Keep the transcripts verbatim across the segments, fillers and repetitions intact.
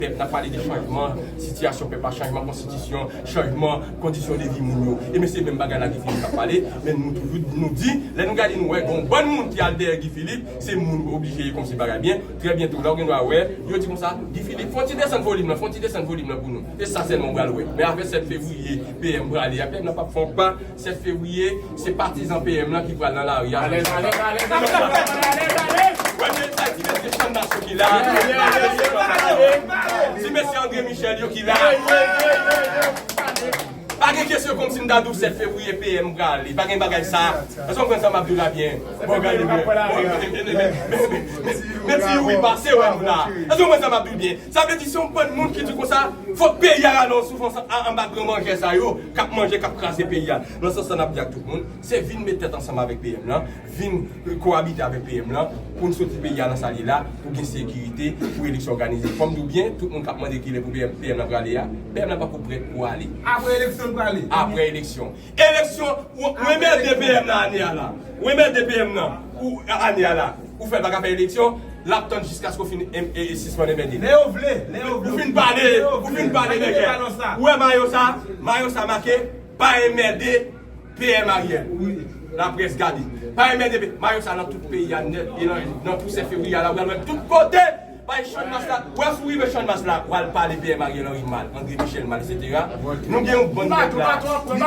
Pèp, n ap pale de chanjman sitiyasyon pèp la, chanjman konstitisyon, chanjman kondisyon de vi moun yo. E men se menm bagay la Guy Philippe ap pale, men nou toujou nou di, lè nou gade nou wè gon bann moun ki al dèyè Guy Philippe, se moun oblije ye kòmsi bagay byen. Trè byento la, ou gen dwa wè, yo di konsa, Guy Philippe, fè yon ti desann volim nan, fè yon ti desann volim nan pou nou. E sa sèlman ou pral wè. Men afè sèt fevriye, P M prale a, P M nan p ap fè yon pa. Sèt fevriye, se patizan P M lan ki pral nan lari a. Alèz, alèz, alèz, alèz, alèz, alèz. Wè, men sa ti mesye Channmas yo ki la. Ti mesye André Michel yo ki la. Pa gen kesyon kòmsi m ta di w sèt fevriye P M prale. Pa gen bagay sa. Èske w konprann sa m ap di w la byen? Bon, gade byen. Men ti wi pase wè m la. Èske w konprann sa m ap di w byen? Sa vle di se yon bann moun ki di konsa, fòk peyi a rale yon souf anba gran manjè sa yo, k ap manje, k ap kraze peyi a. Nan sans sa, n ap di ak tout moun, se vin met tèt ansanm avèk P M lan, vin kowabite avèk P M lan, pou n soti peyi a nan sa l ye la, pou gen sekirite, pou eleksyon òganize. Fò m di w byen, tout moun k ap mande kilè pou P M, P M lan prale a, P M lan pako prèt pou ale. Apre eleksyon, l prale. Apre eleksyon. Eleksyon, ou, ou enmède P M nan ane a la. Ou enmède P M nan, ou, ane a la. Ou fè l pa ka fè eleksyon, l ap tann jiskaske w fin em- e- e sispann enmède. Lè yo vle, lè yo vle. Ou fin pale, ou fin pale, nèg. Ou wè mayo sa, mayo sa make, pa enmède P M Ariel. Laprès gade. Pa enmède, mayo sa nan tout peyi a nèt, e nan, nan tou sèt fevriye a la, ou pral wè tout kote. Bay Channmas la, wè si w rive Channmas la, w al pale P M Ariel Henry mal, André Michel mal, etsetera. Nou gen yon bann nèg la ki pa konn.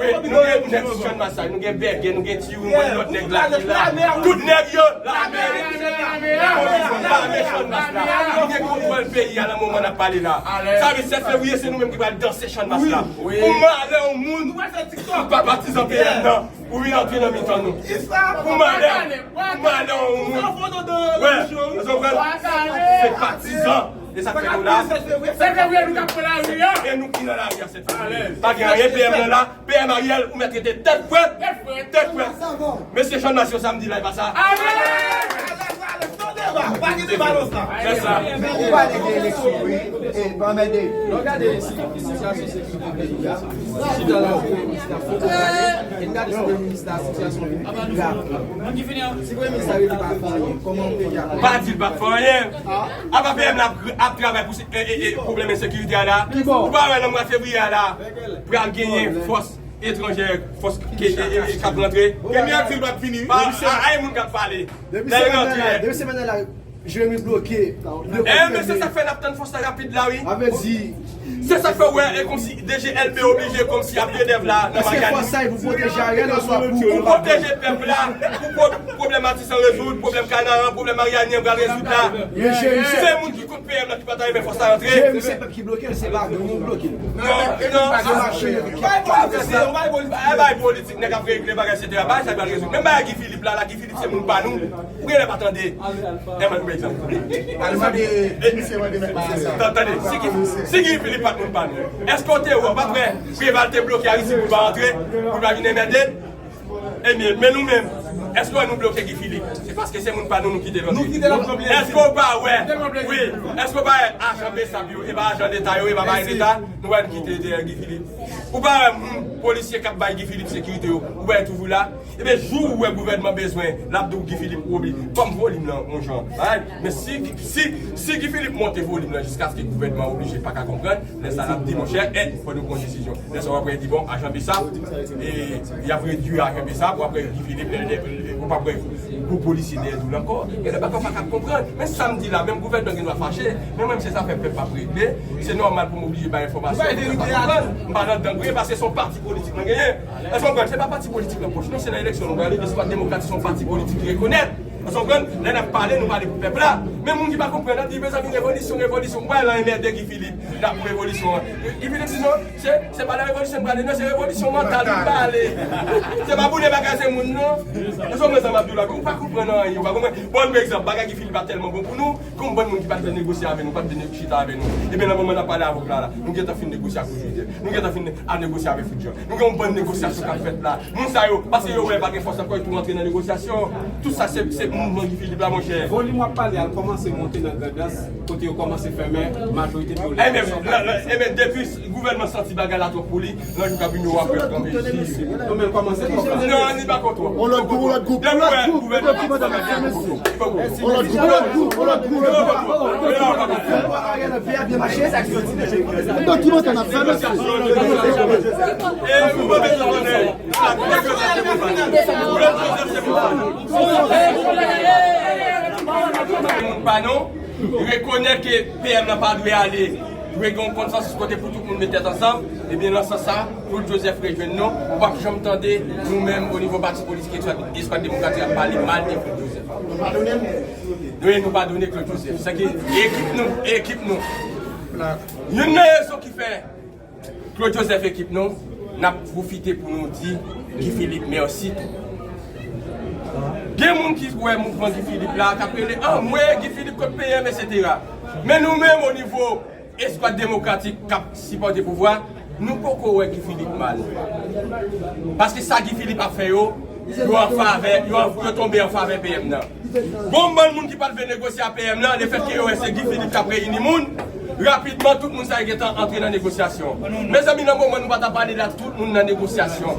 Wi, nou gen nèg Channmas la, nou gen Bègè, nou gen Tiwi, yon bann lòt nèg la ki la. Tout nèg yo, lame, lame Channmas la. Nou gen kontwòl peyi a nan moman n ap pale la. Sa vle sèt fevriye, se nou menm ki pral danse Channmas la. Pou malè yon moun, pa patizan P M nan. Ou vin antre nan mitan nou. Pou malè, pou malè yon moun. Wè, se patizan. E sa k fè nou la. Sèt fevriye nou k ap pran lari a. E nou ki nan lari a sèt fevriye. Pa gen anyen, P M nan la. P M Ariel, ou mèt rete tèt frèt. Tèt frèt. Mesye Channmas yo, sa m di la, e pa sa. Fè sa. Ou pale de eleksyon, wi. E pa anmède. Lè w gade si- sitiyasyon sekirite peyi a, chita la, premye minis la, fò w gade, e n gade si premye minis la, sitiyasyon vin pi grav. Si premye minis la rete pa fè anyen, kòman peyi a? Pa di l pa fè anyen. Apa P M la ap, ap travay pou se- e- e- e pwoblèm ensekirite a la? Ou pa wè nan mwa fevriye a la, pral genyen fòs etranjè, fòs ke- e- e- e- k ap rantre? Premye a di l p ap vini. Pa- a- Ay moun k ap pale. Depi semèn nan la, depi semèn nan la, Jeremi bloke. E men se sa k fè n ap tann fòs la rapid la, wi. Sa vle di. Se sa k fè w wè, e kòmsi D G L P oblije kòmsi ap gen dèv la nan Maryani. Èske fòs sa e pou pwoteje Ariel oswa pou pwoteje pèp la, pou pwo- pwoblèm Matisan rezoud, pwoblèm Kanaran, pwoblèm Maryani an pral rezoud la. Se moun ki kont P M la ki pa ta renmen fòs la rantre. Jeremi, se pèp ki bloke l, se pa gang yo bloke l. Non, non. Bay politik, nèg ap regle bagay, etsetera. Bagay sa pral rezoud. Menm bagay Guy Philippe la, la, Guy Philippe se moun pa nou. Ou genlè pa tande. Èmen, pa egzanp. Al mande, misye mande mèt misye sa. Tande, si Guy, si Guy Philippe pa t moun pa nou, èske w te wè, w pa t wè Preval te bloke Aristide pou l pa rantre, pou l pa vin enmède? Ebyen, men nou menm, èske w wè nou bloke Guy Philippe? Se paske se moun pa nou, nou kite l rantre. Nou kite l ap pran plezi. Èske w pa wè, wi, èske w pa wè ajan Besap yo, e pa ajan Leta yo, e pa bagay Leta, nou wè n kite dèyè Guy Philippe? Ou pa wè moun, polisye k ap bay Guy Philippe sekirite yo, ou pa wè toujou la? Ebyen, jou ou wè gouvènman bezwen, l ap di w Guy Philippe oblije. Kòm volim nan, yon jan, men si, si, si Guy Philippe monte volim nan jiskaske gouvènman oblije pa ka konprann, lè sa l ap di, monchè, e, fò nou pran desizyon. Lè sa w ap wè di, bon, ajan Besap, e, y ap redui ajan Besap, w ap wè Guy Philippe, lè, lè, lè, ou p ap wè gwo polisye dèyè tou l ankò. Gen de bagay w pa ka konprann. Men sa m di la, menm gouvènman gen dwa fache, men mwen, se zafè pèp m ap regle. Se nòmal pou m oblije bay enfòmasyon pou pèp la konprann. M pa nan gang, wi, paske se yon pati politik mwen genyen. Èske w konprann? Se pa pati politik nan pòch nou, se nan eleksyon nou prale, Espoir Démocratique se yon pati politik ki rekonèt. Èske w konprann? Lè n ap pale, nou pale pou pèp la. Men moun ki pa konprann, ap di, mezanmi, revolisyon, revolisyon. Ou pa wè nan enmède Guy Philippe, n ap pou revolisyon an. Guy Philippe di non, se, se pa nan revolisyon n prale, non, se revolisyon mantal nou prale. Se pa pou dekrase moun, non. Èske w konprann sa m ap di w la? Ou pa konprann anyen, ou pa konprann. Bon, pa egzanp, bagay Guy Philippe pa tèlman bon pou nou. Gon bann moun ki pa t vle negosye avè nou, pa t vle ne- chita avè nou. Ebyen, nan moman n ap pale avè w la, la, nou gentan fin negosye ak Roger. Nou gentan fin a negosye avè Fritjan. Nou gen yon bann negosyasyon k ap fèt la. Moun sa yo, paske yo wè pa gen fòs ankò, yo tou rantre nan negosyasyon. Tout sa, se, se, Mouvman Guy Philippe la, monchè. Volim w ap pale a kòmanse monte nan Grandans, kote yo kòmanse fèmen majorite biro. Ebyen, ebyen, depi gouvènman santi bagay la twòp pou li, nan jou k ap vini yo ap wè kanpe. Non, men kòmanse twòp la. Non, li pa twòp. On lòt gwoup, on lòt gwoup. On lòt gwoup, on lòt gwoup. On lòt gwoup, on lòt gwoup. Yon dokimantè n ap fè, mesye. Moun pa nou, rekonèt ke P M nan pa dwe ale, dwe gen yon konsansis kote pou tout moun met tèt ansanm, ebyen, nan sans sa, Claude Joseph rejwenn nou, ou p ap janm tande nou menm o nivo pati politik Eskwad, Eskwad Demokratik ap pale mal de Claude Joseph. Nou, nou padone Claude Joseph. Sa ki ekip nou, ekip nou. Youn nan rezon ki fè Claude Joseph ekip nou, n ap pwofite pou nou di Guy Philippe mèsi tou. Gen moun ki wè mouvman Guy Philippe la, k ap rele, anmwe, Guy Philippe kot P M, etsetera. Men nou menm, o nivo Eskwad Demokratik k ap sipòte pouvwa, nou poko wè Guy Philippe mal. Paske sa Guy Philippe ap fè yo, yo an favè, yo, yo tonbe an favè P M nan. Bon, bann moun ki pa t vle negosye a P M nan, lefètke yo wè se Guy Philippe k ap reyini moun, rapidman, tout moun sa yo gentan antre nan negosyasyon. Mezanmi, nan moman nou pa ta pale la, tout moun nan negosyasyon.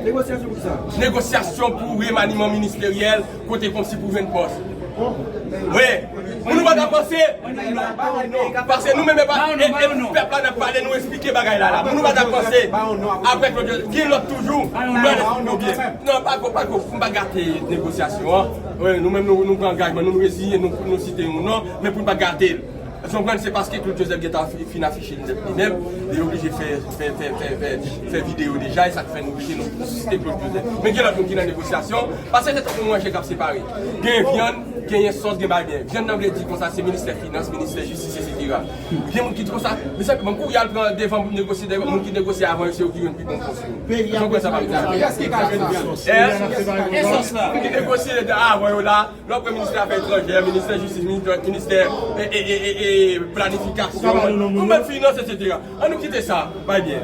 Negosyasyon pou sa? Negosyasyon pou remaniman ministeryèl, kote kòmsi pou jwenn pòs. Wi. Moun nou pa ta panse. Paske nou menm, e pa, e, e pèp la n ap pale, nou eksplike bagay la, la. Moun nou pa ta panse. Apre Claude, gen lòt toujou. Mwen, nou byen. Non, pa ko, pa ko, m pa gate negosyasyon an. Wi, nou menm, nou, nou pran angajman, nou, nou reziyen, nou, nou site yon non, men pou n pa gate l. Ou konprann, se paske Claude Joseph gentan fi-, fin afiche li nèt li menm, li oblije fè, fè, fè, fè, fè, fè videyo deja, e sa k fè nou oblije nou site Claude Joseph. Men gen lòt moun ki nan negosyasyon, paske se tankou manje k ap separe. Gen vyann, genyen sòs, gen bagay byen. Vyann nan vle di konsa, se ministè finans, ministè jistis, etsetera. Gen moun ki di konsa, men se ban m kouri al pran devan negosye, devan moun ki negosye avan yo, se yo ki jwenn pi bon pòs yo. Ou konprann sa m ap di a? Kiyès ki ka jwenn vyann? Ès? Ki negosye avan yo la, lè w pran ministè afè etranjè, ministè jistis, ministè, ministè, e, e, e, e, e, planifikasyon, ou mèt finans, etsetera. An nou kite sa, bay byen.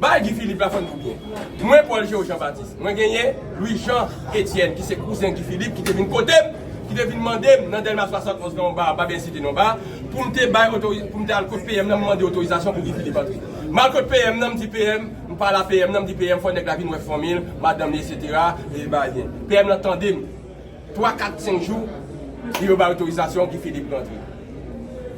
Bay Guy Philippe la, fò n di byen. Mwen, Paul Géo Jean Baptiste, mwen genyen Louis Jean Etienne, ki se kouzen Guy Philippe, ki te vin kote m, ki te vin mande m nan Dèlma swasannonz nan yon ba, m pa byen site non ba, pou m te bay otori-, pou m te al kot P M nan, m mande otorizasyon pou Guy Philippe antre. M al kot P M nan, m di P M, m pale a P M nan, m di P M, fò nèg la vin wè fanmi l, madanm li, etsetera, e bagay byen. P M nan tande m. Twa, kat, senk jou, yo bay otorizasyon Guy Philippe rantre.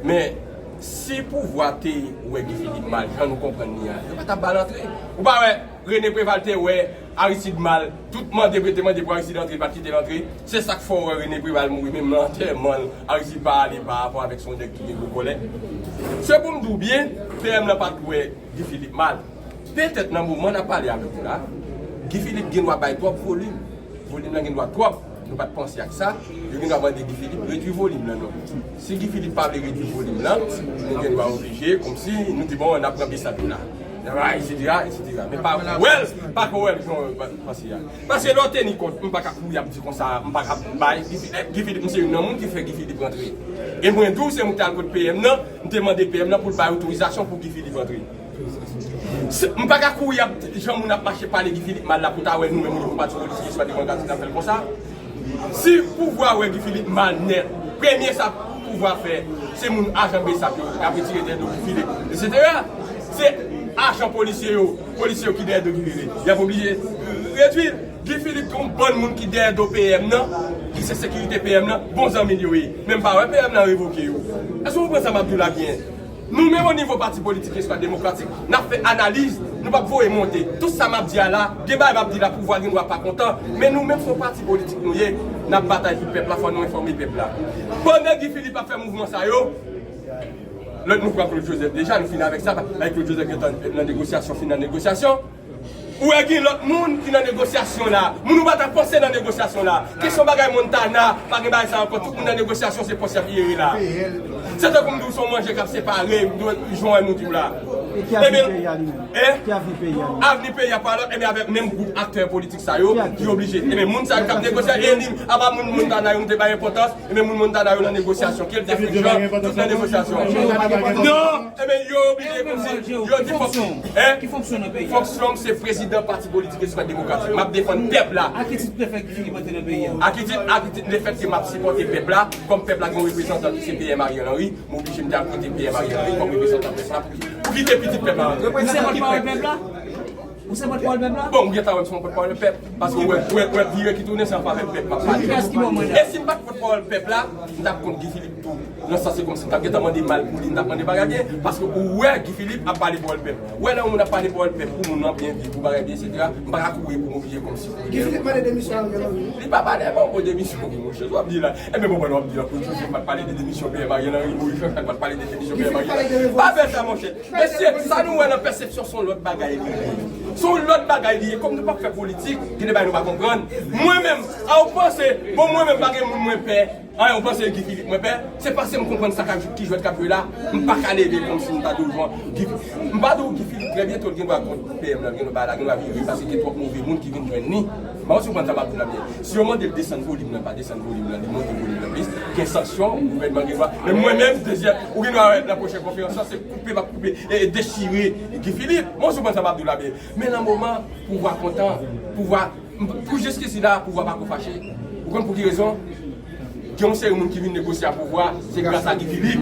Men, si pouvwa te wè Guy Philippe mal, jan nou konprann li a, yo pa t ap ba l antre. Ou pa wè, René Préval te wè Aristide mal, tout mande, te mande pou Aristide antre, li pa t kite l antre. Se sa k fè w wè René Préval mouri, menm nan antèman l, Aristide pa ale pa rapò avèk se yon nèg ki gen gwo kòlè. Se pou m di w byen, P M nan pa t wè Guy Philippe mal. Petèt nan moman n ap pale avèk ou la, Guy Philippe gen dwa bay twòp volim. Volim nan gen dwa twòp. Nou pa t panse ak sa. Yo gen dwa mande Guy Philippe redwi volim nan non. Si Guy Philippe pa vle redwi volim nan, nou gen dwa oblije, kòmsi nou di bon, n ap pran Bsap la. Etsetera, etsetera. Men pa ko wè l, pa ko wè l, jan w panse a. Paske lè w teni kont, m pa ka kouri ap di konsa, m pa ka bay Guy Philippe, Guy Philippe, m se youn nan moun ki fè Guy Philippe rantre. E mwen di w, se mwen ki t al kot P M nan, m te mande P M nan pou l bay otorizasyon pou Guy Philippe antre. Se, m pa ka kouri ap, jan moun ap mache pale Guy Philippe mal la pou ta wè nou menm o nivo pati politik Eskwad Demokratik n ap fè l konsa. Si pouvwa wè Guy Philippe mal nèt, premye sa pouvwa fè, se moun ajan Bsap yo y ap retire dèyè do Guy Philippe, etsetera. Se ajan polisye yo, polisye yo ki dèyè do Guy Philippe, y ap oblije redwi l. Guy Philippe gen yon bann moun ki dèyè do P M nan, ki se sekirite P M nan, bon zanmi l yo ye. Men m pa wè P M nan revoke yo. Èske w konprann sa m ap di w la byen? Nou menm o nivo pati politik Eskwad Demokratik, n ap fè analiz, nou p ap voye monte. Tout sa m ap di a la, gen bagay m ap di la, pouvwa gen dwa pa kontan, men nou menm se yon pati politik nou ye, n ap batay pou pèp la, fò nou enfòme pèp la. Pandan Guy Philippe ap fè mouvman sa yo, lòt nou pran Claude Joseph deja, nou fin avèk sa, paske Claude Joseph gentan nan negosyasyon, fin nan negosyasyon. Ou wè gen lòt moun ki nan negosyasyon la. Moun ou pa ta panse nan negosyasyon la. Kesyon bagay Montana, pa gen bagay sa ankò. Tout moun nan negosyasyon, se pòs y ap jere la. Se tankou m di w se yon manje k ap separe, m dwe jwenn nou di w la. E ki avni peyi a li menm? Ki avni peyi a li menm? Avni peyi a pa lòt, ebyen avèk menm gwoup aktè politik sa yo, ki oblije. Ebyen moun sa yo k ap negosye, e li, apa moun Montana yo m te bay enpòtans, ebyen moun Montana yo nan negosyasyon. Ke l te fè jan, tout nan negosyasyon. Non! Ebyen yo oblije kòmsi, yo di fòk. Ki fonksyon nan peyi a? Fonksyon m se prezidan pati politik Espas Demokratik. M ap defann pèp la. A ki tit lefèt ke Philippe antre nan peyi a? A ki tit, a ki tit lefèt ke m ap sipòte pèp la, kòm pèp la gen yon reprezantan ki se P M Ariel Henry, m oblije m te al kote P M Ariel Henry kòm reprezantan pèp la pou, pou kite pitit pèp la rantre. Ou se pòtpawòl pèp la? Ou se pòtpawòl pèp la? Bon, ou gentan wè m se yon pòtpawòl pèp, paske ou wè, ou wè, ou wè vire ki tounen, se anfavè pèp m ap pale. Kiyès ki ba w manda? E si m pa t pòtpawòl pèp la, m t ap kont Guy Philippe tou. Nan sans se kòmsi m t ap gentan mande mal pou li, m t ap mande bagay byen, paske ou wè Guy Philippe ap pale pawòl pèp. Ou wè lè yon moun ap pale pawòl pèp pou moun nan byen viv, pou bagay byen, etsetera, m pa ka kouri pou m oblije kòmsi. Guy Philippe mande demisyon Ariel Henry. Li pa mande, bon, bon, demisyon, monchè, sa w ap di la. Ebyen, bon, bon, w ap di la, pou toujou, m pa t pale de demisyon P M Ariel Henry, Moïse Jean Jacques pa t pale de demisyon P M Ariel Henry. Pa fè sa, monchè. Mesye, sa nou wè nan pèsepsyon, se yon lòt bagay li ye. Se yon lòt bagay li ye. Kòm nou p ap fè politik, gen de bagay nou pa konprann. Mwen menm, a w panse, bon, mwen menm, pa gen moun mwen pè. An, ou panse Guy Philippe mwen pè? Se paske m konprann sa k ap, ki jwèt k ap jwe la. M pa ka leve kòmsi m ta di w, Guy, m pa di w Guy Philippe trè byento l gen dwa kont P M nan, gen dwa bagay la, gen dwa vire, paske gen twòp move moun ki vin jwenn li. M pa konn si w konprann sa m ap di w la byen. Si yo mande l desann volim nan, pa desann volim nan, li monte volim nan plis, gen sanksyon, gouvènman gen dwa. Men mwen menm, dezyèm, ou gen dwa wè nan pwochèn konferans lan, se koupe m ap koupe, e, e dechire Guy Philippe. M pa konn si w konprann sa m ap di w la byen. Men nan moman, pouvwa kontan, pouvwa, pou jiskisi la, pouvwa pa ko fache. Ou konn pou ki rezon? Gen yon seri moun ki vin negosye a pouvwa, se gras a Guy Philippe.